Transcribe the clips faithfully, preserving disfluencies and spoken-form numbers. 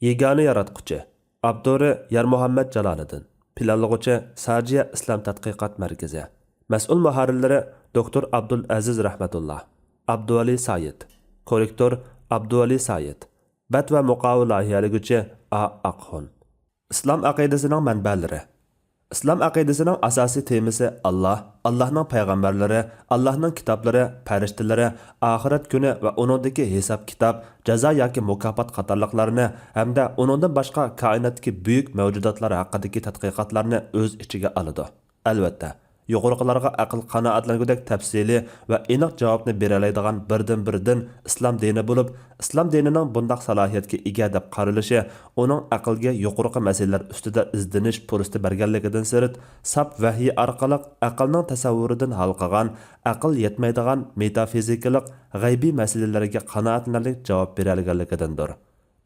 يېگانە ياراتقۇچى. ئاپتورى يارمۇھەممەت جالالىدىن. پىلانلىغۇچى ساجىيە ئىسلام تەتقىقات مەركىزى. مەسئۇل مۇھەررىرلىرى دوكتور ئابدۇلئەزىز رەھمەتۇللا، ئابدۇۋەلى سايىت. كوررېكتور ئابدۇۋەلى سايىت. بەت ۋە مۇقاۋا لايىھەلىگۈچى ئا ئاقخۇن. ئىسلام ئەقىدىسىنىڭ مەنبەلىرى. ئىسلام ئەقىدىسىنىڭ ئاساسىي تېمىسى ئاللا، ئاللانىڭ پەيغەمبەرلىرى، ئاللانىڭ كىتابلىرى، پەرىشتىلىرى، ئاخىرەت كۈنى ۋە ئۇنىڭدىكى ھېساب-كىتاب، جازا ياكى مۇكاپات قاتارلىقلارنى ھەمدە ئۇنىڭدىن باشقا كائىناتتىكى بۈيۈك مەۋجۇداتلار ھەققىدىكى تەتقىقاتلارنى ئۆز ئىچىگە ئالىدۇ. ئەلۋەتتە، يۇقىرىقىلارغا ئەقىل قانائەتلەنگۈدەك تەپسىلىي ۋە ئېنىق جاۋابنى بېرەلەيدىغان بىردىنبىر دىن ئىسلام دىنى بولۇپ، ئىسلام دىنىنىڭ بۇنداق سالاھىيەتكە ئىگە دەپ قارىلىشى ئۇنىڭ ئەقىلگە يۇقىرىقى مەسىلىلەر ئۈستىدە ئىزدىنىش پۇرسىتى بەرگەنلىكىدىن سىرت، ساپ ۋەھىي ئارقىلىق ئەقىلنىڭ تەسەۋۋۇرىدىن ھالقىغان، ئەقىل يەتمەيدىغان مېتافىزىكىلىق، غەيبىي مەسىلىلەرگە قانائەتلىنەرلىك جاۋاب بېرەلىگەنلىكىدىندۇر.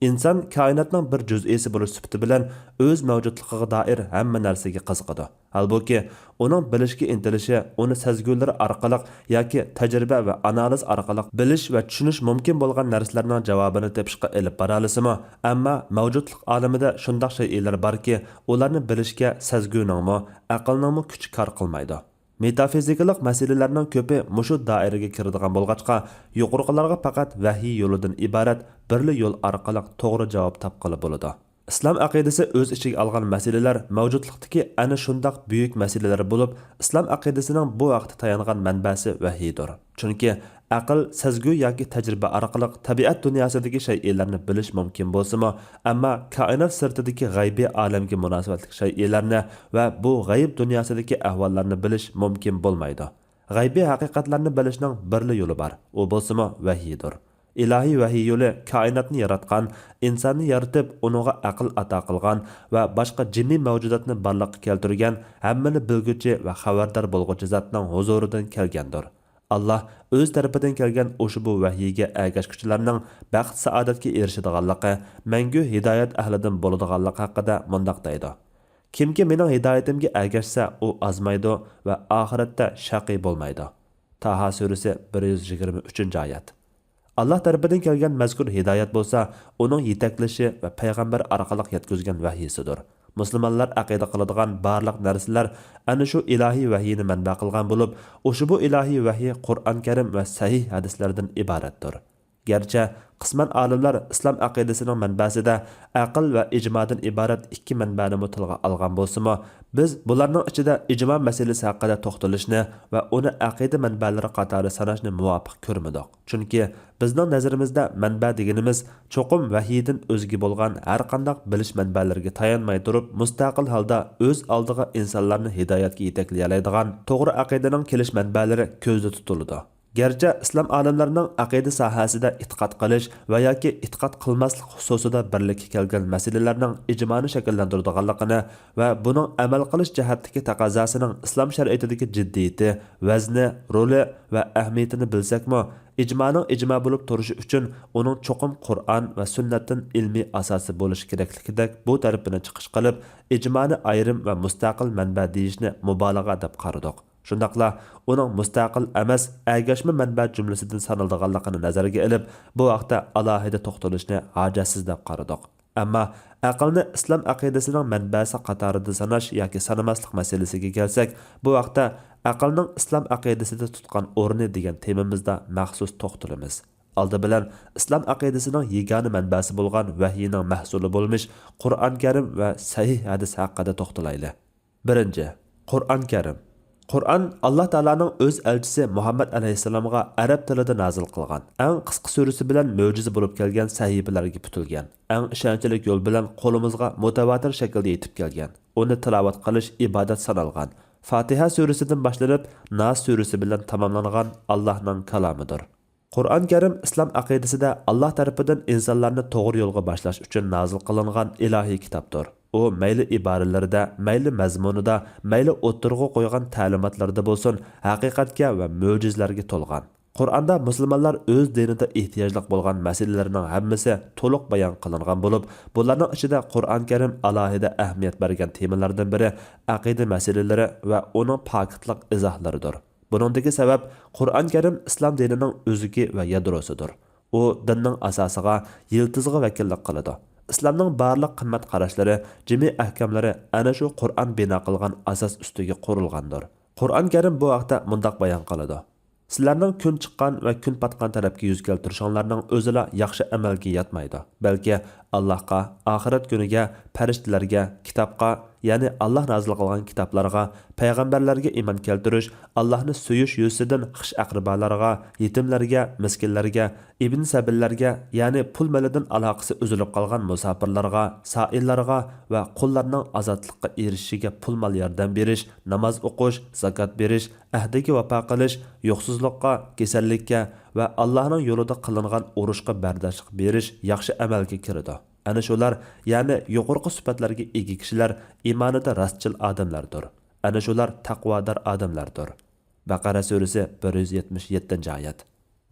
ئىنسان كائىناتنىڭ بىر جۈزئىسى بولۇش سۈپىتى بىلەن ئۆز مەۋجۇتلۇقىغا دائىر ھەممە نەرسىگە قىزىقىدۇ. ھالبۇكى، ئۇنىڭ بىلىشكە ئىنتىلىشى ئۇنى سەزگۈلىرى ئارقىلىق ياكى تەجرىبە ۋە ئانالىز ئارقىلىق بىلىش ۋە چۈشىنىش مۇمكىن بولغان نەرسىلەرنىڭ جاۋابىنى تېپىشقا ئېلىپ بارالىسىمۇ، ئەمما مەۋجۇتلۇق ئالىمىدە شۇنداق شەيئىلەر باركى، ئۇلارنى بىلىشكە سەزگۈنىڭمۇ، ئەقىلنىڭمۇ كۈچى كار قىلمايدۇ. مېتافىزىكىلىق مەسىلىلەرنىڭ كۆپى مۇشۇ دائىرىگە كىرىدىغان بولغاچقا، يۇقىرىقىلارغا پەقەت ۋەھىي يولىدىن ئىبارەت بىرلا يول ئارقىلىق توغرا جاۋاب تاپقىلى بولىدۇ. ئىسلام ئەقىدىسى ئۆز ئىچىگە ئالغان مەسىلىلەر مەۋجۇتلۇقتىكى ئەنە شۇنداق بۈيۈك مەسىلىلەر بولۇپ، ئىسلام ئەقىدىسىنىڭ بۇ ھەقتە تايانغان مەنبەسى ۋەھىيدۇر. چۈنكى ئەقىل، سەزگۈ ياكى تەجرىبە ئارقىلىق تەبىئەت دۇنياسىدىكى شەيئىلەرنى بىلىش مۇمكىن بولسىمۇ، ئەمما كائىنات سىرتىدىكى غەيبىي ئالەمگە مۇناسىۋەتلىك شەيئىلەرنى ۋە بۇ غەيىب دۇنياسىدىكى ئەھۋاللارنى بىلىش مۇمكىن بولمايدۇ. غەيبىي ھەقىقەتلەرنى بىلىشنىڭ بىرلا يولى بار، ئۇ بولسىمۇ ۋەھىيدۇر. ئىلاھىي ۋەھىي يولى كائىناتنى ياراتقان، ئىنساننى يارىتىپ، ئۇنىڭغا ئەقىل ئاتا قىلغان ۋە باشقا جىمى مەۋجۇداتنى بارلىققا كەلتۈرگەن، ھەممىنى بىلگۈچى ۋە خەۋەردار بولغۇچى زاتنىڭ ھۇزۇرىدىن كەلگەندۇر. ئاللا ئۆز تەرىپىدىن كەلگەن ئۇشبۇ ۋەھىيگە ئەگەشكۈچىلەرنىڭ بەخت-سائادەتكە ئېرىشىدىغانلىقى، مەڭگۈ ھىدايەت ئەھلىدىن بولىدىغانلىقى ھەققىدە مۇنداق دەيدۇ: كىمكى مېنىڭ ھىدايىتىمگە ئەگەشسە، ئۇ ئازمايدۇ ۋە ئاخىرەتتە شەقىي بولمايدۇ. تاھا سۈرىسى، بىر يۈز يىگىرمە ئۈچىنچى ئايەت. ئاللا تەرىپىدىن كەلگەن مەزكۇر ھىدايەت بولسا، ئۇنىڭ يېتەكلىشى ۋە پەيغەمبەر ئارقىلىق يەتكۈزگەن ۋەھىيسىدۇر. مۇسۇلمانلار ئەقىدە قىلىدىغان بارلىق نەرسىلەر ئەنە شۇ ئىلاھىي ۋەھىينى مەنبە قىلغان بولۇپ، ئۇشبۇ ئىلاھىي ۋەھىي قۇرئان كەرىم ۋە سەھىھ ھەدىسلەردىن ئىبارەتتۇر. گەرچە قىسمەن ئالىملار ئىسلام ئەقىدىسىنىڭ مەنبەسىدە ئەقىل ۋە ئىجمادىن ئىبارەت ئىككى مەنبەنىمۇ تىلغا ئالغان بولسىمۇ، بىز بۇلارنىڭ ئىچىدە ئىجما مەسىلىسى ھەققىدە توختىلىشنى ۋە ئۇنى ئەقىدە مەنبەلىرى قاتارىدا ساناشنى مۇۋاپىق كۆرمىدۇق. چۈنكى بىزنىڭ نەزىرىمىزدە مەنبە دېگىنىمىز چوقۇم ۋەھىيدىن ئۆزگە بولغان ھەرقانداق بىلىش مەنبەلىرىگە تايانماي تۇرۇپ، مۇستەقىل ھالدا ئۆز ئالدىغا ئىنسانلارنى ھىدايەتكە يېتەكلىيەلەيدىغان توغرا ئەقىدىنىڭ كېلىش مەنبەلىرى كۆزدە تۇتۇلىدۇ. گەرچە ئىسلام ئالىملىرىنىڭ ئەقىدە ساھەسىدە ئېتىقاد قىلىش ۋە ياكى ئېتىقاد قىلماسلىق خۇسۇسىدا بىرلىككە كەلگەن مەسىلىلەرنىڭ ئىجمانى شەكىللەندۈرىدىغانلىقىنى ۋە بۇنىڭ ئەمەل قىلىش جەھەتتىكى تەقەززاسىنىڭ ئىسلام شەرىئىتىدىكى جىددىيىتى، ۋەزنى، رولى ۋە ئەھمىيىتىنى بىلسەكمۇ، ئىجمانىڭ ئىجما بولۇپ تۇرۇشى ئۈچۈن ئۇنىڭ چوقۇم قۇرئان ۋە سۈننەتتىن ئىلمىي ئاساسى بولۇشى كېرەكلىكىدەك بۇ تەرىپىنى چىقىش قىلىپ، ئىجمانى ئايرىم ۋە مۇستەقىل مەنبە دېيىشنى مۇبالىغە دەپ قارىدۇق. شۇنداقلا ئۇنىڭ مۇستەقىل ئەمەس، ئەگەشمە مەنبە جۈملىسىدىن سانىلىدىغانلىقىنى نەزەرگە ئېلىپ، بۇ ھەقتە ئالاھىدە توختىلىشنى ھاجەتسىز دەپ قارىدۇق. ئەمما ئەقىلنى ئىسلام ئەقىدىسىنىڭ مەنبەسى قاتارىدا ساناش ياكى سانىماسلىق مەسىلىسىگە كەلسەك، بۇ ھەقتە ئەقىلنىڭ ئىسلام ئەقىدىسىدە تۇتقان ئورنى دېگەن تېمىمىزدا مەخسۇس توختىلىمىز. ئالدى بىلەن ئىسلام ئەقىدىسىنىڭ يېگانە مەنبەسى بولغان ۋەھىينىڭ مەھسۇلى بولمىش قۇرئان كەرىم ۋە سەھىھ ھەدىس ھەققىدە توختىلايلى. بىرىنچى، قۇرئان كەرىم. قۇرئان ئاللا تائالانىڭ ئۆز ئەلچىسى مۇھەممەد ئەلەيھىسسالامغا ئەرەب تىلىدا نازىل قىلغان، ئەڭ قىسقا سۈرىسى بىلەن مۆجىزە بولۇپ كەلگەن سەھىپىلەرگە پۈتۈلگەن، ئەڭ ئىشەنچلىك يول بىلەن قولىمىزغا مۇتەۋاتىر شەكىلدە يېتىپ كەلگەن، ئۇنى تىلاۋەت قىلىش ئىبادەت سانالغان، فاتىھە سۈرىسىدىن باشلىنىپ ناس سۈرىسى بىلەن تاماملانغان ئاللانىڭ كالامىدۇر. قۇرئان كەرىم ئىسلام ئەقىدىسىدە ئاللا تەرىپىدىن ئىنسانلارنى توغرا يولغا باشلاش ئۈچۈن نازىل قىلىنغان ئىلاھىي كىتابتۇر. ئۇ مەيلى ئىبارىلىرىدە، مەيلى مەزمۇنىدا، مەيلى ئوتتۇرىغا قويغان تەلىماتلىرىدا بولسۇن، ھەقىقەتكە ۋە مۆجىزىلەرگە تولغان. قۇرئاندا مۇسۇلمانلار ئۆز دىنىدا ئېھتىياجلىق بولغان مەسىلىلەرنىڭ ھەممىسى تولۇق بايان قىلىنغان بولۇپ، بۇلارنىڭ ئىچىدە قۇرئان كەرىم ئالاھىدە ئەھمىيەت بەرگەن تېمىلاردىن بىرى ئەقىدە مەسىلىلىرى ۋە ئۇنىڭ پاكىتلىق ئىزاھلىرىدۇر. بۇنىڭدىكى سەۋەب، قۇرئان كەرىم ئىسلام دىنىنىڭ ئۆزۈكى ۋە يادروسىدۇر. ئۇ دىننىڭ ئاساسىغا، يىلتىزىغا ۋەكىللىك قىلىدۇ. ئىسلامنىڭ بارلىق قىممەت قاراشلىرى، جىمى ئەھكاملىرى ئەنە شۇ قۇرئان بىنا قىلغان ئاساس ئۈستىگە قۇرۇلغاندۇر. قۇرئان كەرىم بۇ ھەقتە مۇنداق بايان قىلىدۇ: سىلەرنىڭ كۈن چىققان ۋە كۈن پاتقان تەرەپكە يۈز كەلتۈرۈشۈڭلارنىڭ ئۆزىلا ياخشى ئەمەلگە ياتمايدۇ، بەلكى ئاللاھقا، ئاخىرەت كۈنىگە، پەرىشتىلەرگە، كىتابقا، يەنى ئاللاھ نازىل قىلغان كىتابلارغا، پەيغەمبەرلەرگە ئىمان كەلتۈرۈش، ئاللاھنى سۆيۈش يۈزىسىدىن خىش-ئەقرىبالارغا، يېتىملەرگە، مىسكىنلەرگە، ئىبن سەبىللەرگە، يەنى پۇل مېلىدىن ئالاقىسى ئۈزۈلۈپ قالغان مۇساپىرلارغا، سائىللارغا ۋە قۇللارنىڭ ئازادلىققا ئېرىشىشىگە پۇل-مال ياردەم بېرىش، ناماز ئوقۇش، زاكات بېرىش، ئەھدىگە ۋاپا قىلىش، يوقسۇزلۇققا، كېسەللىككە ۋە ئاللاھنىڭ يولىدا قىلىنغان ئۇرۇشقا بەرداشلىق بېرىش ياخشى ئەمەلگە كىرىدۇ. ئەنە شۇلار، يەنى يۇقىرىقى سۈپەتلەرگە ئىگە كىشىلەر ئىمانىدا راستچىل ئادەملەردۇر. ئەنە شۇلار تەقۋادار ئادەملەردۇر. بەقەرە سۈرىسى، بىر يۈز يەتمىش يەتتىنچى ئايەت.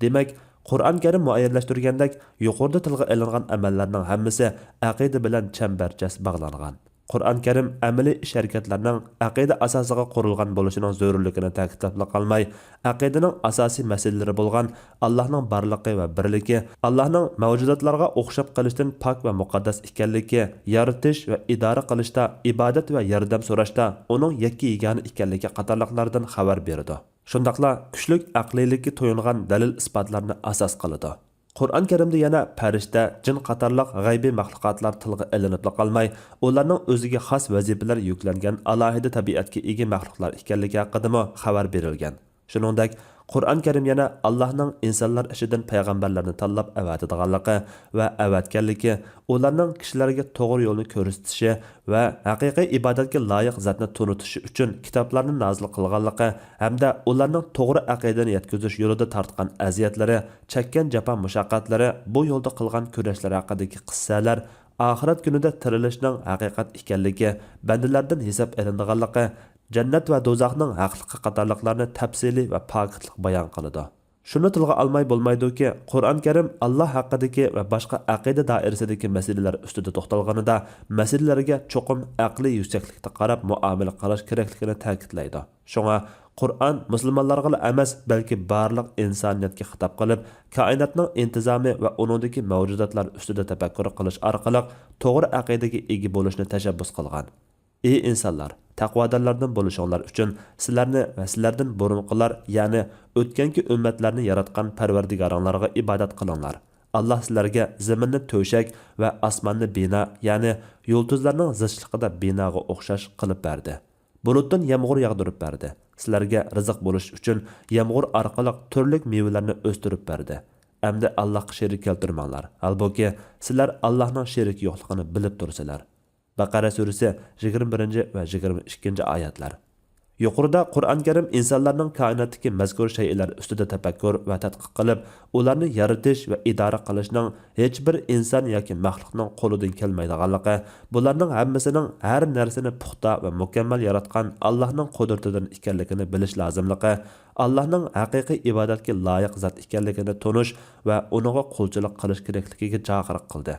دېمەك، قۇرئان كەرىم مۇئەييەنلەشتۈرگەندەك، يۇقىرىدا تىلغا ئېلىنغان ئەمەللەرنىڭ ھەممىسى ئەقىدە بىلەن چەمبەرچاس باغلانغان. قۇرئان كەرىم ئەمەلىي ئىش-ھەرىكەتلەرنىڭ ئەقىدە ئاساسىغا قۇرۇلغان بولۇشىنىڭ زۆرۈرلۈكىنى تەكىتلەپلا قالماي، ئەقىدىنىڭ ئاساسىي مەسىلىلىرى بولغان ئاللاھنىڭ بارلىقى ۋە بىرلىكى، ئاللاھنىڭ مەۋجۇداتلارغا ئوخشاپ قېلىشتىن پاك ۋە مۇقەددەس ئىكەنلىكى، يارىتىش ۋە ئىدارە قىلىشتا، ئىبادەت ۋە ياردەم سوراشتا ئۇنىڭ يەككە-يېگانە ئىكەنلىكى قاتارلىقلاردىن خەۋەر بېرىدۇ. شۇنداقلا كۈچلۈك ئەقلىيلىككە تويۇنغان دەلىل-ئىسپاتلارنى ئاساس قىلىدۇ. قۇرئان كەرىمدە يەنە پەرىشتە، جىن قاتارلىق غەيبىي مەخلۇقاتلار تىلغا ئېلىنىپلا قالماي، ئۇلارنىڭ ئۆزىگە خاس ۋەزىپىلەر يۈكلەنگەن ئالاھىدە تەبىئەتكە ئىگە مەخلۇقلار ئىكەنلىكى ھەققىدىمۇ خەۋەر بېرىلگەن. شۇنىڭدەك، قۇرئان كەرىم يەنە ئاللاھنىڭ ئىنسانلار ئىچىدىن پەيغەمبەرلەرنى تاللاپ ئەۋەتىدىغانلىقى ۋە ئەۋەتكەنلىكى، ئۇلارنىڭ كىشىلەرگە توغرا يولنى كۆرسىتىشى ۋە ھەقىقىي ئىبادەتكە لايىق زاتنى تونۇتۇشى ئۈچۈن كىتابلارنى نازىل قىلغانلىقى ھەمدە ئۇلارنىڭ توغرا ئەقىدىنى يەتكۈزۈش يولىدا تارتقان ئەزىيەتلىرى، چەككەن جاپا-مۇشەققەتلىرى، بۇ يولدا قىلغان كۈرەشلىرى ھەققىدىكى قىسسەلەر، ئاخىرەت كۈنىدە تىرىلىشنىڭ ھەقىقەت ئىكەنلىكى، بەندىلەردىن ھېساب ئېلىنىدىغانلىقى، جەننەت ۋە دوزاخنىڭ ھەقلىقى قاتارلىقلارنى تەپسىلىي ۋە پاكىتلىق بايان قىلىدۇ. شۇنى تىلغا ئالماي بولمايدۇكى، قۇرئان كەرىم ئاللا ھەققىدىكى ۋە باشقا ئەقىدە دائىرىسىدىكى مەسىلىلەر ئۈستىدە توختالغىنىدا، مەسىلىلەرگە چوقۇم ئەقلىي يۈكسەكلىكتە قاراپ مۇئامىلە قىلىش كېرەكلىكىنى تەكىتلەيدۇ. شۇڭا، قۇرئان مۇسۇلمانلارغىلا ئەمەس، بەلكى بارلىق ئىنسانىيەتكە خىتاب قىلىپ، كائىناتنىڭ ئىنتىزامى ۋە ئۇنىڭدىكى مەۋجۇداتلار ئۈستىدە تەپەككۇر قىلىش ئارقىلىق توغرا ئەقىدىگە ئىگە بولۇشنى تەشەببۇس قىلغان. ئى ئىنسانلار، تەقۋادارلاردىن بولۇشۇڭلار ئۈچۈن سىلەرنى ۋە سىلەردىن بۇرۇنقىلار، يەنى ئۆتكەنكى ئۈممەتلەرنى ياراتقان پەرۋەردىگارىڭلارغا ئىبادەت قىلىڭلار. ئاللا سىلەرگە زېمىننى تۆشەك ۋە ئاسماننى بىنا، يەنى يۇلتۇزلارنىڭ زىچلىقىدا بىناغا ئوخشاش قىلىپ بەردى. بۇلۇتتىن يامغۇر ياغدۇرۇپ بەردى. سىلەرگە رىزىق بولۇش ئۈچۈن يامغۇر ئارقىلىق تۈرلۈك مېۋىلەرنى ئۆستۈرۈپ بەردى. ئەمدى ئاللاھقا شېرىك كەلتۈرمەڭلار. ھالبۇكى، سىلەر ئاللاھنىڭ شېرىكى يوقلۇقىنى بىلىپ تۇرىسىلەر. بەقەرە سۈرىسى، يىگىرمە بىرىنچى ۋە يىگىرمە ئىككىنچى ئايەتلەر. يۇقىرىدا قۇرئان كەرىم ئىنسانلارنىڭ كائىناتتىكى مەزكۇر شەيئىلەر ئۈستىدە تەپەككۇر ۋە تەتقىق قىلىپ، ئۇلارنى يارىتىش ۋە ئىدارە قىلىشنىڭ ھېچبىر ئىنسان ياكى مەخلۇقنىڭ قولىدىن كەلمەيدىغانلىقى، بۇلارنىڭ ھەممىسىنىڭ ھەر نەرسىنى پۇختا ۋە مۇكەممەل ياراتقان ئاللاھنىڭ قۇدرىتىدىن ئىكەنلىكىنى بىلىش لازىملىقى، ئاللاھنىڭ ھەقىقىي ئىبادەتكە لايىق زات ئىكەنلىكىنى تونۇش ۋە ئۇنىڭغا قۇلچىلىق قىلىش كېرەكلىكىگە چاقىرىق قىلدى.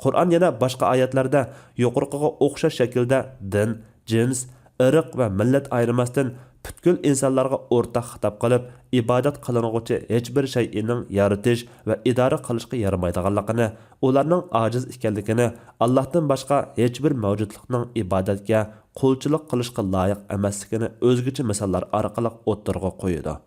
قۇرئان يەنە باشقا ئايەتلەردە يۇقىرىقىغا ئوخشاش شەكىلدە دىن، جىنس، ئىرق ۋە مىللەت ئايرىماستىن، پۈتكۈل ئىنسانلارغا ئورتاق خىتاب قىلىپ، ئىبادەت قىلىنغۇچى ھېچبىر شەيئىنىڭ يارىتىش ۋە ئىدارە قىلىشقا يارىمايدىغانلىقىنى، ئۇلارنىڭ ئاجىز ئىكەنلىكىنى، ئاللاھتىن باشقا ھېچبىر مەۋجۇتلۇقنىڭ ئىبادەتكە، قۇلچىلىق قىلىشقا لايىق ئەمەسلىكىنى ئۆزگىچە مىساللار ئارقىلىق ئوتتۇرىغا قويىدۇ.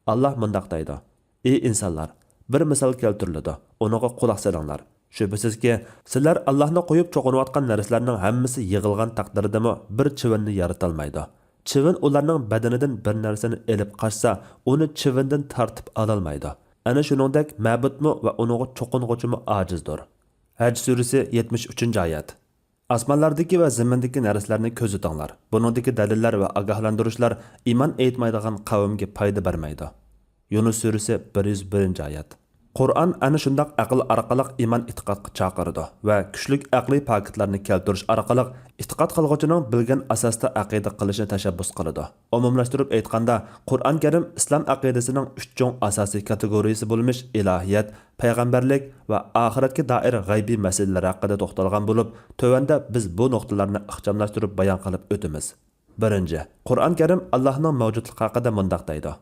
ئاللاھ مۇنداق دەيدۇ: ئى ئىنسانلار، بىر مىسال كەلتۈرۈلىدۇ، ئۇنىڭغا قۇلاق سېلىڭلار. شۈبھىسىزكى، سىلەر ئاللاھنى قويۇپ چوقۇنۇۋاتقان نەرسىلەرنىڭ ھەممىسى يىغىلغان تەقدىردىمۇ بىر چىۋىننى يارىتالمايدۇ. چىۋىن ئۇلارنىڭ بەدىنىدىن بىر نەرسىنى ئېلىپ قاچسا، ئۇنى چىۋىندىن تارتىپ ئالالمايدۇ. ئەنە شۇنىڭدەك مەبۇدمۇ ۋە ئۇنىڭغا چوقۇنغۇچىمۇ ئاجىزدۇر. ھەج سۈرىسى، يەتمىش ئۈچىنچى ئايەت. ئاسمانلاردىكى ۋە زېمىندىكى نەرسىلەرنى كۆزىتىڭلار. بۇنىڭدىكى دەلىللەر ۋە ئاگاھلاندۇرۇشلار ئىمان ئېيتمايدىغان قەۋمگە پايدا بەرمەيدۇ. يۇنۇس سۈرىسى، بىر يۈز بىرىنچى ئايەت. قۇرئان ئەنە شۇنداق ئەقىل ئارقىلىق ئىمان ئېتىقادقا چاقىرىدۇ ۋە كۈچلۈك ئەقلىي پاكىتلارنى كەلتۈرۈش ئارقىلىق ئېتىقاد قىلغۇچىنىڭ بىلگەن ئاساستا ئەقىدە قىلىشىنى تەشەببۇس قىلىدۇ. ئومۇملاشتۇرۇپ ئېيتقاندا، قۇرئان كەرىم ئىسلام ئەقىدىسىنىڭ ئۈچ چوڭ ئاساسىي كاتېگورىيىسى بولمىش ئىلاھىيەت، پەيغەمبەرلىك ۋە ئاخىرەتكە دائىر غەيبىي مەسىلىلەر ھەققىدە توختالغان بولۇپ، تۆۋەندە بىز بۇ نۇقتىلارنى ئىخچاملاشتۇرۇپ بايان قىلىپ ئۆتىمىز. بىرىنچى، قۇرئان كەرىم ئاللاھنىڭ مەۋجۇتلۇقى ھەققىدە مۇنداق دەيدۇ: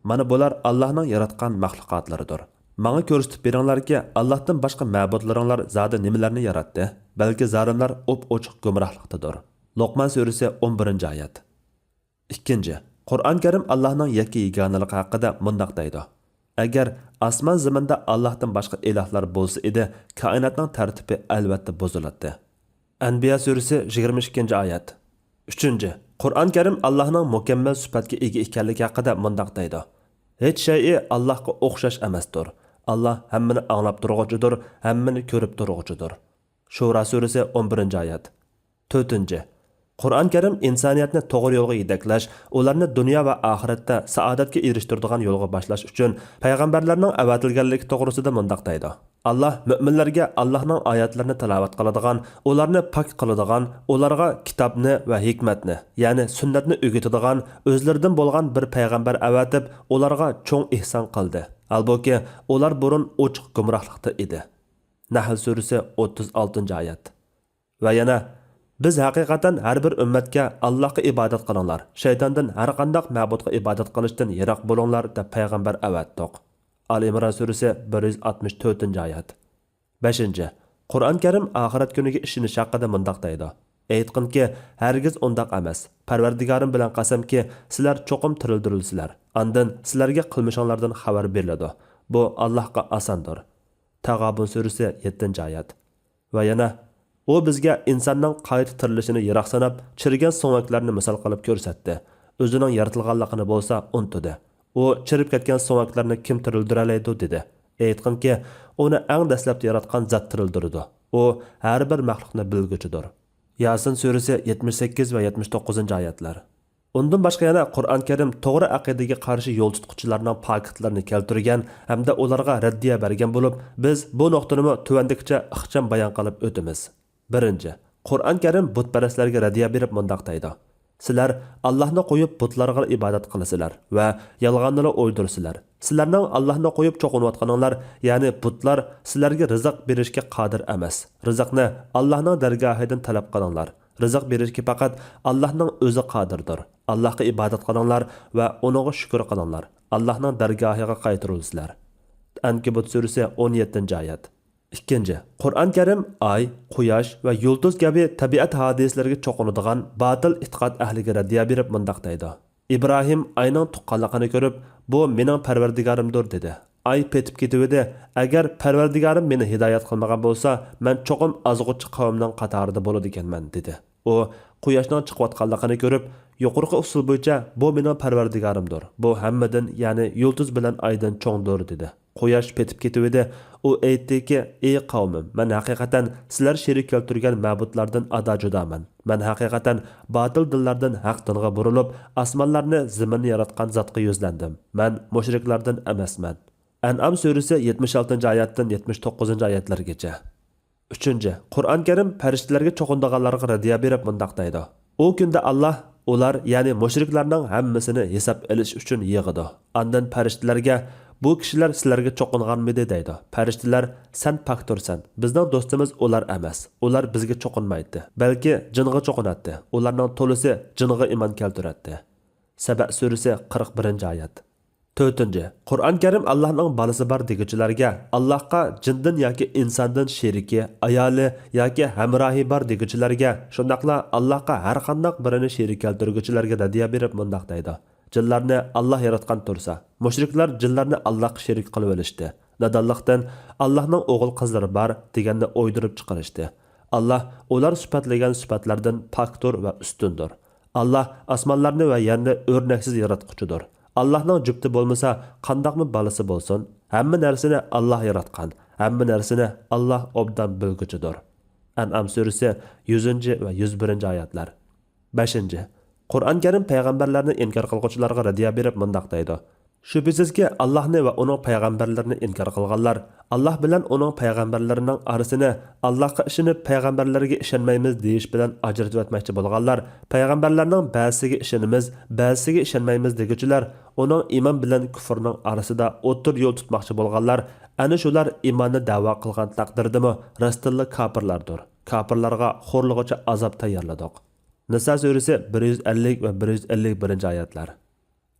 مانا بۇلار ئاللاھنىڭ ياراتقان مەخلۇقاتلىرىدۇر. ماڭا كۆرسىتىپ بېرىڭلاركى، ئاللاھتىن باشقا مەبۇدلىرىڭلار زادى نېمىلەرنى ياراتتى؟ بەلكى زالىملار ئوپئوچۇق گۇمراھلىقتىدۇر. لوقمان سۈرىسى، ئون بىرىنچى ئايەت. ئىككىنچى، قۇرئان كەرىم ئاللاھنىڭ يەككە يېگانىلىقى ھەققىدە مۇنداق دەيدۇ: ئەگەر ئاسمان زېمىندا ئاللاھتىن باشقا ئىلاھلار بولسا ئىدى، كائىناتنىڭ تەرتىپى ئەلۋەتتە بۇزۇلاتتى. ئەنبىيا سۈرىسى، يىگىرمە ئىككىنچى ئايەت. ئۈچىنچى، قۇرئان كەرىم ئاللاھنىڭ مۇكەممەل سۈپەتكە ئىگە ئىكەنلىكى ھەققىدە مۇنداق دەيدۇ: ھېچ شەيئى ئاللاھقا ئوخشاش ئەمەستۇر. ئاللاھ ھەممىنى ئاڭلاپ تۇرغۇچىدۇر، ھەممىنى كۆرۈپ تۇرغۇچىدۇر. شۇرا سۈرىسى، ئون بىرىنچى ئايەت. تۆتىنچى، قۇرئان كەرىم ئىنسانىيەتنى توغرا يولغا يېتەكلەش، ئۇلارنى دۇنيا ۋە ئاخىرەتتە سائادەتكە ئېرىشتۈرىدىغان يولغا باشلاش ئۈچۈن پەيغەمبەرلەرنىڭ ئەۋەتىلگەنلىكى توغرىسىدا مۇنداق دەيدۇ: ئاللاھ مۆمىنلەرگە ئاللاھنىڭ ئايەتلىرىنى تىلاۋەت قىلىدىغان، ئۇلارنى پاك قىلىدىغان، ئۇلارغا كىتابنى ۋە ھېكمەتنى، يەنى سۈننەتنى ئۆگىتىدىغان ئۆزلىرىدىن بولغان بىر پەيغەمبەر ئەۋەتىپ، ئۇلارغا چوڭ ئېھسان قىلدى. ھالبۇكى، ئۇلار بۇرۇن ئوچۇق گۇمراھلىقتا ئىدى. نەھل سۈرىسى، ئوتتۇز ئالتىنچى ئايەت. ۋە يەنە، بىز ھەقىقەتەن ھەر بىر ئۈممەتكە، ئاللاھقا ئىبادەت قىلىڭلار، شەيتاندىن، ھەر قانداق مەبۇدقا ئىبادەت قىلىشتىن يىراق بولۇڭلار دەپ پەيغەمبەر ئەۋەتتۇق. ئال ئىمران سۈرىسى، بىر يۈز ئاتمىش تۆتىنچى ئايەت. بەشىنچى، قۇرئان كەرىم ئاخىرەت كۈنىگە ئىشىنىش ھەققىدە مۇنداق دەيدۇ: ئېيتقىنكى، ھەرگىز ئۇنداق ئەمەس. پەرۋەردىگارىم بىلەن قەسەمكى، سىلەر چوقۇم تىرىلدۈرۈلىسىلەر. ئاندىن سىلەرگە قىلمىشىڭلاردىن خەۋەر بېرىلىدۇ. بۇ ئاللاھقا ئاساندۇر. تاغابۇن سۈرىسى، يەتتىنچى ئايەت. ۋە يەنە، ئۇ بىزگە ئىنساننىڭ قايتا تىرىلىشىنى يىراق ساناپ، چىرىگەن سۆڭەكلەرنى مىسال قىلىپ كۆرسەتتى. ئۆزىنىڭ يارىتىلغانلىقىنى بولسا ئۇنتۇدى. ئۇ چىرىپ كەتكەن سۆڭەكلەرنى كىم تىرىلدۈرەلەيدۇ؟ دېدى. ئېيتقىنكى، ئۇنى ئەڭ دەسلەپتە ياراتقان زات تىرىلدۈرىدۇ. ئۇ ھەر بىر مەخلۇقنى بىلگۈچىدۇر. ياسىن سۈرىسى، يەتمىش سەككىز ۋە يەتمىش توققۇزىنچى ئايەتلەر. ئۇندىن باشقا يەنە قۇرئان كەرىم توغرا ئەقىدىگە قارشى يول تۇتقۇچىلارنىڭ پاكىتلىرىنى كەلتۈرگەن ھەمدە ئۇلارغا رەددىيە بەرگەن بولۇپ، بىز بۇ نۇقتىنىمۇ تۆۋەندىكىچە ئىخچام بايان قىلىپ ئۆتىمىز. بىرىنچى، قۇرئان كەرىم بۇتپەرەسلەرگە رەددىيە بېرىپ مۇنداق دەيدۇ: سىلەر ئاللاھنى قويۇپ بۇتلارغا ئىبادەت قىلىسىلەر ۋە يالغاننىلا ئويدۇرىسىلەر. سىلەرنىڭ ئاللاھنى قويۇپ چوقۇنۇۋاتقىنىڭلار، يەنى بۇتلار، سىلەرگە رىزىق بېرىشكە قادىر ئەمەس. رىزىقنى ئاللاھنىڭ دەرگاھىدىن تەلەپ قىلىڭلار. رىزىق بېرىشكە پەقەت ئاللاھنىڭ ئۆزى قادىردۇر. ئاللاھقا ئىبادەت قىلىڭلار ۋە ئۇنىڭغا شۈكۈر قىلىڭلار. ئاللاھنىڭ دەرگاھىغا قايتۇرۇلىسىلەر. ئەنكەبۇت سۈرىسى، ئون يەتتىنچى ئايەت. ئىككىنچى، قۇرئان كەرىم ئاي، قۇياش ۋە يۇلتۇز كەبى تەبىئەت ھادىسىلىرىگە چوقۇنىدىغان باتىل ئېتىقاد ئەھلىگە رەددىيە بېرىپ مۇنداق دەيدۇ: ئىبراھىم ئاينىڭ تۇغقانلىقىنى كۆرۈپ، بۇ مېنىڭ پەرۋەردىگارىمدۇر، دېدى. ئاي پېتىپ كېتىۋىدى، ئەگەر پەرۋەردىگارىم مېنى ھىدايەت قىلمىغان بولسا، مەن چوقۇم ئازغۇچى قەۋمنىڭ قاتارىدا بولىدىكەنمەن، دېدى. ئۇ قۇياشنىڭ چىقىۋاتقانلىقىنى كۆرۈپ، يۇقىرىقى ئۇسۇل بويىچە، بۇ مېنىڭ پەرۋەردىگارىمدۇر، بۇ ھەممىدىن، يەنى يۇلتۇز بىلەن ئايدىن چوڭدۇر، دېدى. قۇياش پېتىپ كېتىۋىدى. ئۇ ئېيتتىكى، ئى قەۋمىم، مەن ھەقىقەتەن سىلەر شېرىك كەلتۈرگەن مەبۇدلاردىن ئادا جۇدامەن. مەن ھەقىقەتەن باتىل دىنلاردىن ھەق دىنغا بۇرۇلۇپ، ئاسمانلارنى، زېمىننى ياراتقان زاتقا يۈزلەندىم. مەن مۇشرىكلاردىن ئەمەسمەن. ئەنئام سۈرىسى، يەتمىش ئالتىنچى ئايەتتىن يەتمىش توققۇزىنچى ئايەتلەرگىچە. ئۈچىنچى، قۇرئان كەرىم پەرىشتىلەرگە چوقۇنىدىغانلارغا رەددىيە بېرىپ مۇنداق دەيدۇ: ئۇ كۈندە ئاللاھ ئۇلار، يەنى مۇشرىكلارنىڭ ھەممىسىنى ھېساب ئېلىش ئۈچۈن يىغىدۇ. ئاندىن پەرىشتىلەرگە، بۇ كىشىلەر سىلەرگە چوقۇنغانمىدى؟ دەيدۇ. پەرىشتىلەر، سەن پاكتۇرسەن، بىزنىڭ دوستىمىز ئۇلار ئەمەس، ئۇلار بىزگە چوقۇنمايتتى، بەلكى جىنغا چوقۇناتتى، ئۇلارنىڭ تولىسى جىنغا ئىمان كەلتۈرەتتى. سەبە سۈرىسى، قىرىق بىرىنچى ئايەت. تۆتىنچى، قۇرئان كەرىم ئاللاھنىڭ بالىسى بار دېگۈچىلەرگە، ئاللاھقا جىندىن ياكى ئىنساندىن شېرىكى، ئايالى ياكى ھەمراھى بار دېگۈچىلەرگە، شۇنداقلا ئاللاھقا ھەر قانداق بىرىنى شېرىك كەلتۈرگۈچىلەرگە رەددىيە بېرىپ مۇنداق دەيدۇ: جىنلارنى ئاللاھ ياراتقان تۇرسا، مۇشرىكلار جىنلارنى ئاللاھقا شېرىك قىلىۋېلىشتى. نادانلىقتىن، ئاللاھنىڭ ئوغۇل قىزلىرى بار دېگەننى ئويدۇرۇپ چىقىرىشتى. ئاللاھ ئۇلار سۈپەتلىگەن سۈپەتلەردىن پاكتۇر ۋە ئۈستۈندۇر. ئاللاھ ئاسمانلارنى ۋە يەرنى ئۆرنەكسىز ياراتقۇچىدۇر. ئاللاھنىڭ جۈپتى بولمىسا، قانداقمۇ بالىسى بولسۇن؟ ھەممە نەرسىنى ئاللاھ ياراتقان، ھەممە نەرسىنى ئاللاھ ئوبدان بىلگۈچىدۇر. ئەنئام سۈرىسى، يۈزىنچى ۋە يۈز بىرىنچى ئايەتلەر. بەشىنچى، قۇرئان كەرىم پەيغەمبەرلەرنى ئىنكار قىلغۇچىلارغا رەددىيە بېرىپ مۇنداق دەيدۇ: شۈبھىسىزكى، ئاللاھنى ۋە ئۇنىڭ پەيغەمبەرلىرىنى ئىنكار قىلغانلار، ئاللاھ بىلەن ئۇنىڭ پەيغەمبەرلىرىنىڭ ئارىسىنى، ئاللاھقا ئىشىنىپ پەيغەمبەرلەرگە ئىشەنمەيمىز دېيىش بىلەن ئاجرىتىۋەتمەكچى بولغانلار، پەيغەمبەرلەرنىڭ بەزىسىگە ئىشىنىمىز، بەزىسىگە ئىشەنمەيمىز دېگۈچىلەر، ئۇنىڭ ئىمان بىلەن كۇفرنىڭ ئارىسىدا ئوتتۇرا يول تۇتماقچى بولغانلار، ئەنە شۇلار ئىماننى دەۋا قىلغان تەقدىردىمۇ راستتىنلا كاپىرلاردۇر. كاپىرلارغا خورلىغۇچى ئازاب تەييارلىدۇق. نىسا سۈرىسى، بىر يۈز ئەللىك ۋە بىر يۈز ئەللىك بىرىنچى ئايەتلەر.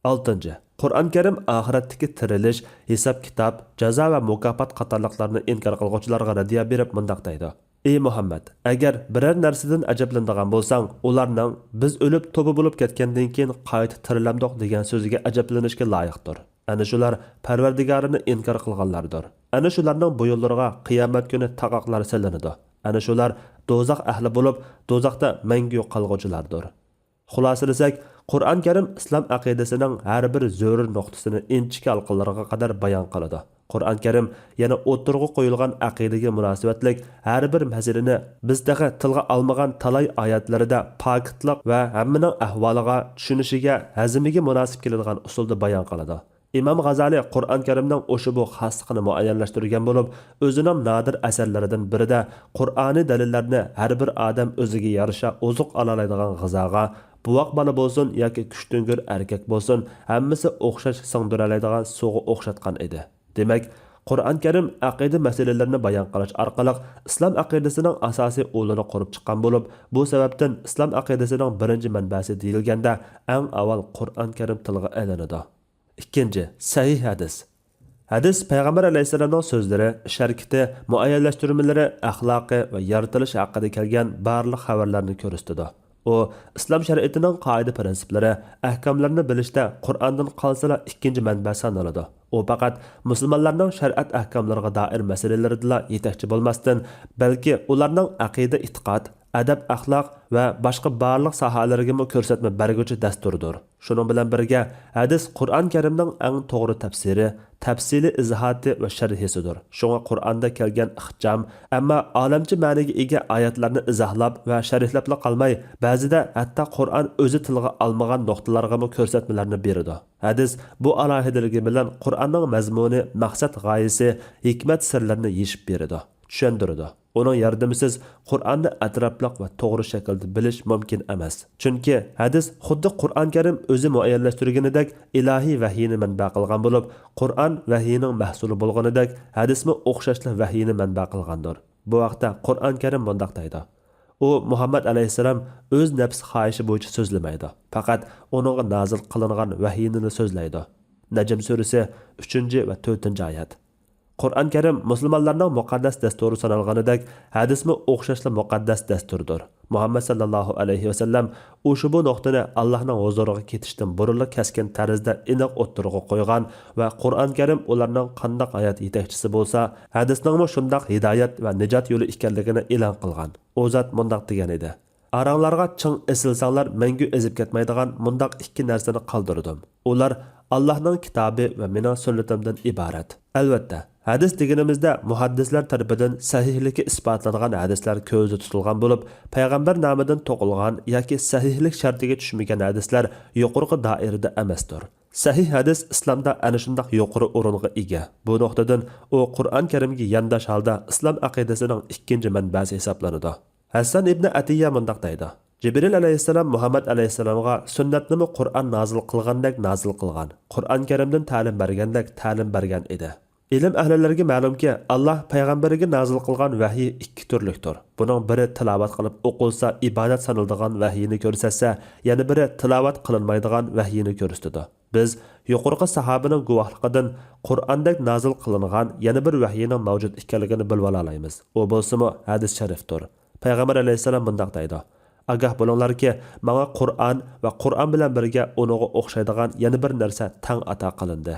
ئالتىنچى، قۇرئان كەرىم ئاخىرەتتىكى تىرىلىش، ھېساب-كىتاب، جازا ۋە مۇكاپات قاتارلىقلارنى ئىنكار قىلغۇچىلارغا رەددىيە بېرىپ مۇنداق دەيدۇ: ئى مۇھەممەد، ئەگەر بىرەر نەرسىدىن ئەجەبلىنىدىغان بولساڭ، ئۇلارنىڭ «بىز ئۆلۈپ توپا بولۇپ كەتكەندىن كېيىن قايتا تىرىلەمدۇق» دېگەن سۆزىگە ئەجەبلىنىشكە لايىقتۇر. ئەنە شۇلار پەرۋەردىگارىنى ئىنكار قىلغانلاردۇر. ئەنە شۇلارنىڭ بويۇنلىرىغا قىيامەت كۈنى تاقاقلار سېلىنىدۇ. ئەنە شۇلار دوزاخ ئەھلى بولۇپ، دوزاختا مەڭگۈ قالغۇچىلاردۇر. خۇلاسىلىسەك، قۇرئان كەرىم ئىسلام ئەقىدىسىنىڭ ھەر بىر زۆرۈر نۇقتىسىنى ئىنچىكە ھالقىلىرىغا قەدەر بايان قىلىدۇ. قۇرئان كەرىم يەنە ئوتتۇرىغا قويۇلغان ئەقىدىگە مۇناسىۋەتلىك ھەر بىر مەسىلىنى بىز تېخى تىلغا ئالمىغان تالاي ئايەتلىرىدە پاكىتلىق ۋە ھەممىنىڭ ئەھۋالىغا، چۈشىنىشىگە، ھەزىمىگە مۇناسىپ كېلىدىغان ئۇسۇلدا بايان قىلىدۇ. ئىمام غازالى قۇرئان كەرىمنىڭ ئۇشبۇ خاسلىقىنى مۇئەييەنلەشتۈرگەن بولۇپ، ئۆزىنىڭ نادىر ئەسەرلىرىدىن بىرىدە قۇرئانىي دەلىللەرنى ھەر بىر ئادەم ئۆزىگە يارىشا ئوزۇق ئالالايدىغان غىزاغا، بوۋاق بالا بولسۇن ياكى كۈچتۈڭگۈر ئەركەك بولسۇن، ھەممىسى ئوخشاش سىڭدۈرەلەيدىغان سۇغا ئوخشاتقان ئىدى. دېمەك، قۇرئان كەرىم ئەقىدە مەسىلىلىرىنى بايان قىلىش ئارقىلىق ئىسلام ئەقىدىسىنىڭ ئاساسىي ئۇلىنى قۇرۇپ چىققان بولۇپ، بۇ سەۋەبتىن ئىسلام ئەقىدىسىنىڭ بىرىنچى مەنبەسى دېيىلگەندە، ئەڭ ئاۋۋال قۇرئان كەرىم تىلغا ئېلىنىدۇ. ئىككىنچى، سەھىھ ھەدىس. ھەدىس پەيغەمبەر ئەلەيھىسسالامنىڭ سۆزلىرى، ئىش-ھەرىكىتى، مۇئەييەنلەشتۈرمىلىرى، ئەخلاقى ۋە يارىتىلىشى ھەققىدە كەلگەن بارلىق خەۋەرلەرنى كۆرسىتىدۇ. ئۇ ئىسلام شەرىئىتىنىڭ قائىدە-پىرىنسىپلىرى، ئەھكاملىرىنى بىلىشتە قۇرئاندىن قالسىلا ئىككىنچى مەنبە سانىلىدۇ. ئۇ پەقەت مۇسۇلمانلارنىڭ شەرىئەت ئەھكاملىرىغا دائىر مەسىلىلىرىدىلا يېتەكچى بولماستىن، بەلكى ئۇلارنىڭ ئەقىدە-ئېتىقاد، ئەدەپ-ئەخلاق ۋە باشقا بارلىق ساھەلىرىگىمۇ كۆرسەتمە بەرگۈچى دەستۇردۇر. شۇنىڭ بىلەن بىرگە، ھەدىس قۇرئان كەرىمنىڭ ئەڭ توغرا تەپسىرى، تەپسىلىي ئىزاھاتى ۋە شەرھىسىدۇر. شۇڭا قۇرئاندا كەلگەن ئىخچام، ئەمما ئالەمچە مەنىگە ئىگە ئايەتلەرنى ئىزاھلاپ ۋە شەرھلەپلا قالماي، بەزىدە ھەتتا قۇرئان ئۆزى تىلغا ئالمىغان نۇقتىلارغىمۇ كۆرسەتمىلەرنى بېرىدۇ. ھەدىس بۇ ئالاھىدىلىكى بىلەن قۇرئاننىڭ مەزمۇنى، مەقسەت غايىسى، ھېكمەت سىرلىرىنى يېشىپ بېرىدۇ، چۈشەندۈرىدۇ. ئۇنىڭ ياردىمىسىز قۇرئاننى ئەتراپلىق ۋە توغرا شەكىلدە بىلىش مۇمكىن ئەمەس. چۈنكى ھەدىس خۇددى قۇرئان كەرىم ئۆزى مۇئەييەنلەشتۈرگىنىدەك ئىلاھىي ۋەھىينى مەنبە قىلغان بولۇپ، قۇرئان ۋەھىينىڭ مەھسۇلى بولغىنىدەك، ھەدىسمۇ ئوخشاشلا ۋەھىينى مەنبە قىلغاندۇر. بۇ ھەقتە قۇرئان كەرىم مۇنداق دەيدۇ: ئۇ، مۇھەممەد ئەلەيھىسسالام، ئۆز نەپسى خاھىشى بويىچە سۆزلىمەيدۇ، پەقەت ئۇنىڭغا نازىل قىلىنغان ۋەھىينىلا سۆزلەيدۇ. نەجم سۈرىسى، ئۈچىنچى ۋە تۆتىنچى ئايەت. قۇرئان كەرىم مۇسۇلمانلارنىڭ مۇقەددەس دەستۇرى سانالغىنىدەك، ھەدىسمۇ ئوخشاشلا مۇقەددەس دەستۇردۇر. مۇھەممەد ساللاللاھۇ ئەلەيھى ۋەسەللەم ئۇشبۇ نۇقتىنى ئاللاھنىڭ ھۇزۇرىغا كېتىشتىن بۇرۇنلا كەسكىن تەرزدە ئېنىق ئوتتۇرىغا قويغان ۋە قۇرئان كەرىم ئۇلارنىڭ قانداق ھايات يېتەكچىسى بولسا، ھەدىسنىڭمۇ شۇنداق ھىدايەت ۋە نىجات يولى ئىكەنلىكىنى ئېلان قىلغان. ئۇ زات مۇنداق دېگەن ئىدى: ئاراڭلارغا چىڭ ئېسىلساڭلار، مەڭگۈ ئېزىپ كەتمەيدىغان مۇنداق ئىككى نەرسىنى قالدۇردۇم. ئۇلار ئاللاھنىڭ كىتابى ۋە مېنىڭ سۈننىتىمدىن ئىبارەت. ئەلۋەتتە، ھەدىس دېگىنىمىزدە مۇھەددىسلەر تەرىپىدىن سەھىھلىكى ئىسپاتلانغان ھەدىسلەر كۆزدە تۇتۇلغان بولۇپ، پەيغەمبەر نامىدىن توقۇلغان ياكى سەھىھلىك شەرتىگە چۈشمىگەن ھەدىسلەر يۇقىرىقى دائىرىدە ئەمەستۇر. سەھىھ ھەدىس ئىسلامدا ئەنە شۇنداق يۇقىرى ئورۇنغا ئىگە. بۇ نۇقتىدىن ئۇ قۇرئان كەرىمگە يانداش ھالدا ئىسلام ئەقىدىسىنىڭ ئىككىنچى مەنبەسى ھېسابلىنىدۇ. ھەسسان ئىبنى ئەتىيە مۇنداق دەيدۇ: جىبرىل ئەلەيھىسسالام مۇھەممەد ئەلەيھىسسالامغا سۈننەتنىمۇ قۇرئان نازىل قىلغاندەك نازىل قىلغان، قۇرئان كەرىمدىن تەلىم بەرگەندەك تەلىم بەرگەن ئىدى. ئىلىم ئەھلىلىرىگە مەلۇمكى، ئاللاھ پەيغەمبىرىگە نازىل قىلغان ۋەھىي ئىككى تۈرلۈكتۇر. بۇنىڭ بىرى تىلاۋەت قىلىپ ئوقۇلسا ئىبادەت سانىلىدىغان ۋەھىينى كۆرسەتسە، يەنە بىرى تىلاۋەت قىلىنمايدىغان ۋەھىينى كۆرسىتىدۇ. بىز يۇقىرىقى ساھابىنىڭ گۇۋاھلىقىدىن قۇرئاندەك نازىل قىلىنغان يەنە بىر ۋەھىينىڭ مەۋجۇت ئىكەنلىكىنى بىلىۋالالايمىز. ئۇ بولسىمۇ ھەدىس شەرىفتۇر. پەيغەمبەر ئەلەيھىسسالام مۇنداق دەيدۇ: ئاگاھ بولۇڭلاركى، ماڭا قۇرئان ۋە قۇرئان بىلەن بىرگە ئۇنىڭغا ئوخشايدىغان يەنە بىر نەرسە تەڭ ئاتا قىلىندى.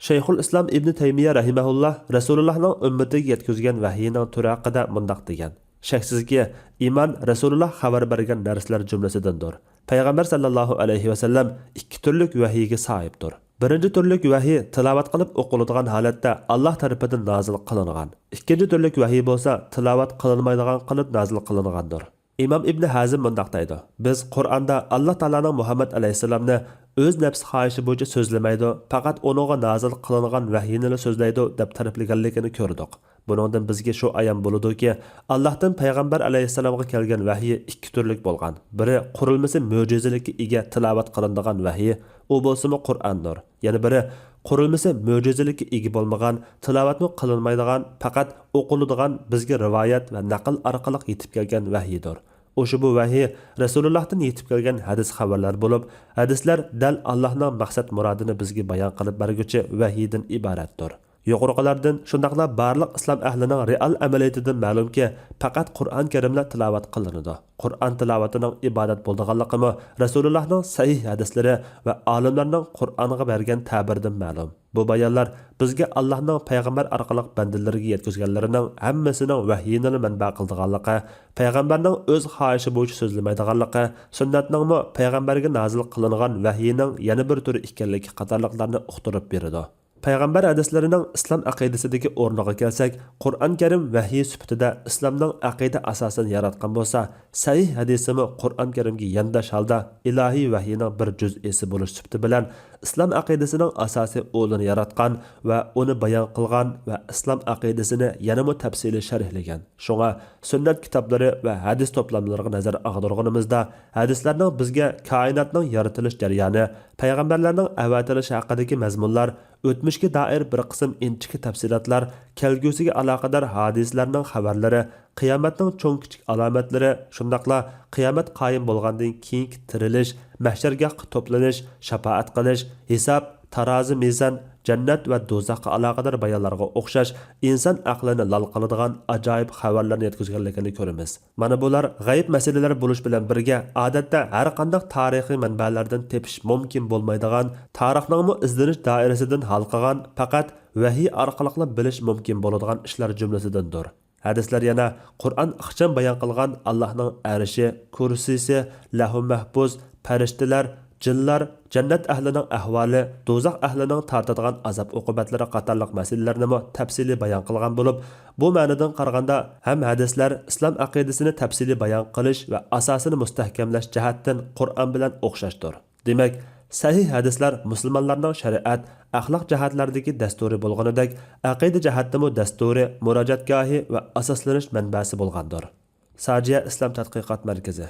شەيخۇل ئىسلام ئىبنى تەيمىيە رەھىمەھۇللاھ رەسۇلۇللاھنىڭ ئۈممىتىگە يەتكۈزگەن ۋەھىينىڭ تۈرى ھەققىدە مۇنداق دېگەن: شەكسىزكى، ئىمان رەسۇلۇللاھ خەۋەر بەرگەن نەرسىلەر جۈملىسىدىندۇر. پەيغەمبەر ساللاللاھۇ ئەلەيھى ۋەسەللەم ئىككى تۈرلۈك ۋەھىيگە ساھىبتۇر. بىرىنچى تۈرلۈك ۋەھىي تىلاۋەت قىلىپ ئوقۇلىدىغان ھالەتتە ئاللاھ تەرىپىدىن نازىل قىلىنغان. ئىككىنچى تۈرلۈك ۋەھىي بولسا تىلاۋەت قىلىنمايدىغان قىلىپ نازىل قىلىنغاندۇر. ئىمام ئىبنى ھەزىم مۇنداق دەيدۇ: بىز قۇرئاندا ئاللاھ تائالانىڭ مۇھەممەد ئەلەيھىسسالامنى ئۆز نەپسى خاھىشى بويىچە سۆزلىمەيدۇ، پەقەت ئۇنىڭغا نازىل قىلىنغان ۋەھىينىلا سۆزلەيدۇ دەپ تەرىپلىگەنلىكىنى كۆردۇق. بۇنىڭدىن بىزگە شۇ ئايان بولىدۇكى، ئاللاھتىن پەيغەمبەر ئەلەيھىسسالامغا كەلگەن ۋەھىي ئىككى تۈرلۈك بولغان. بىرى قۇرۇلمىسى مۆجىزىلىككە ئىگە تىلاۋەت قىلىنىدىغان ۋەھىي، ئۇ بولسىمۇ قۇرئاندۇر. يەنە بىرى قۇرۇلمىسى مۆجىزىلىككە ئىگە بولمىغان، تىلاۋەتمۇ قىلىنمايدىغان، پەقەت ئوقۇلىدىغان، بىزگە رىۋايەت ۋە نەقىل ئارقىلىق يېتىپ كەلگەن ۋەھىيدۇر. ئۇشبۇ ۋەھىي رەسۇلۇللاھتىن يېتىپ كەلگەن ھەدىس خەۋەرلەر بولۇپ، ھەدىسلەر دەل ئاللاھنىڭ مەقسەت مۇرادىنى بىزگە بايان قىلىپ بەرگۈچى ۋەھىيدىن ئىبارەتتۇر. يۇقىرىقىلاردىن، شۇنداقلا بارلىق ئىسلام ئەھلىنىڭ رېئال ئەمەلىيىتىدىن مەلۇمكى، پەقەت قۇرئان كەرىملا تىلاۋەت قىلىنىدۇ. قۇرئان تىلاۋىتىنىڭ ئىبادەت بولىدىغانلىقىمۇ رەسۇلۇللاھنىڭ سەھىھ ھەدىسلىرى ۋە ئالىملارنىڭ قۇرئانغا بەرگەن تەبىرىدىن مەلۇم. بۇ بايانلار بىزگە ئاللاھنىڭ پەيغەمبەر ئارقىلىق بەندىلىرىگە يەتكۈزگەنلىرىنىڭ ھەممىسىنىڭ ۋەھىينىلا مەنبە قىلىدىغانلىقى، پەيغەمبەرنىڭ ئۆز خاھىشى بويىچە سۆزلىمەيدىغانلىقى، سۈننەتنىڭمۇ پەيغەمبەرگە نازىل قىلىنغان ۋەھىينىڭ يەنە بىر تۈرى ئىكەنلىكى قاتارلىقلارنى ئۇقتۇرۇپ بېرىدۇ. پەيغەمبەر ھەدىسلىرىنىڭ ئىسلام ئەقىدىسىدىكى ئورنىغا كەلسەك، قۇرئان كەرىم ۋەھىي سۈپىتىدە ئىسلامنىڭ ئەقىدە ئاساسىنى ياراتقان بولسا، سەھىھ ھەدىسىمۇ قۇرئان كەرىمگە يانداش ھالدا ئىلاھىي ۋەھىينىڭ بىر جۈزئىسى بولۇش سۈپىتى بىلەن ئىسلام ئەقىدىسىنىڭ ئاساسىي ئۇلىنى ياراتقان ۋە ئۇنى بايان قىلغان ۋە ئىسلام ئەقىدىسىنى يەنىمۇ تەپسىلىي شەرھلىگەن. شۇڭا سۈننەت كىتابلىرى ۋە ھەدىس توپلاملىرىغا نەزەر ئاغدۇرغىنىمىزدا، ھەدىسلەرنىڭ بىزگە كائىناتنىڭ يارىتىلىش جەريانى، پەيغەمبەرلەرنىڭ ئەۋەتىلىشى ھەققىدىكى مەزمۇنلار، ئۆتمۈشكە دائىر بىر قىسىم ئىنچىكە تەپسىلاتلار، كەلگۈسىگە ئالاقىدار ھادىسىلەرنىڭ خەۋەرلىرى، قىيامەتنىڭ چوڭ-كىچىك ئالامەتلىرى، شۇنداقلا قىيامەت قايىم بولغاندىن كېيىنكى تىرىلىش، مەھشەرگاھقا توپلىنىش، شاپائەت قىلىش، ھېساب، تارازى مىزان، جەننەت ۋە دوزاخقا ئالاقىدار بايانلارغا ئوخشاش ئىنسان ئەقلىنى لال قىلىدىغان ئاجايىپ خەۋەرلەرنى يەتكۈزگەنلىكىنى كۆرىمىز. مانا بۇلار غەيىب مەسىلىلەر بولۇش بىلەن بىرگە، ئادەتتە ھەر قانداق تارىخىي مەنبەلەردىن تېپىش مۇمكىن بولمايدىغان، تارىخنىڭمۇ ئىزدىنىش دائىرىسىدىن ھالقىغان، پەقەت ۋەھىي ئارقىلىقلا بىلىش مۇمكىن بولىدىغان ئىشلار جۈملىسىدىندۇر. ھەدىسلەر يەنە قۇرئان ئىخچام بايان قىلغان ئاللاھنىڭ ئەرشى، كۇرسىسى، لەھۇ مەھپۇز، پەرىشتىلەر، جىنلار، جەننەت ئەھلىنىڭ ئەھۋالى، دوزاخ ئەھلىنىڭ تارتىدىغان ئازاب-ئوقۇبەتلىرى قاتارلىق مەسىلىلەرنىمۇ تەپسىلىي بايان قىلغان بولۇپ، بۇ مەنىدىن قارىغاندا ھەم ھەدىسلەر ئىسلام ئەقىدىسىنى تەپسىلىي بايان قىلىش ۋە ئاساسىنى مۇستەھكەملەش جەھەتتىن قۇرئان بىلەن ئوخشاشتۇر. دېمەك، سەھىھ ھەدىسلەر مۇسۇلمانلارنىڭ شەرىئەت، ئەخلاق جەھەتلەردىكى دەستۇرى بولغىنىدەك، ئەقىدە جەھەتتىمۇ دەستۇرى، مۇراجىئەتگاھى ۋە ئاساسلىنىش مەنبەسى بولغاندۇر. ساجىيە ئىسلام تەتقىقات مەركىزى.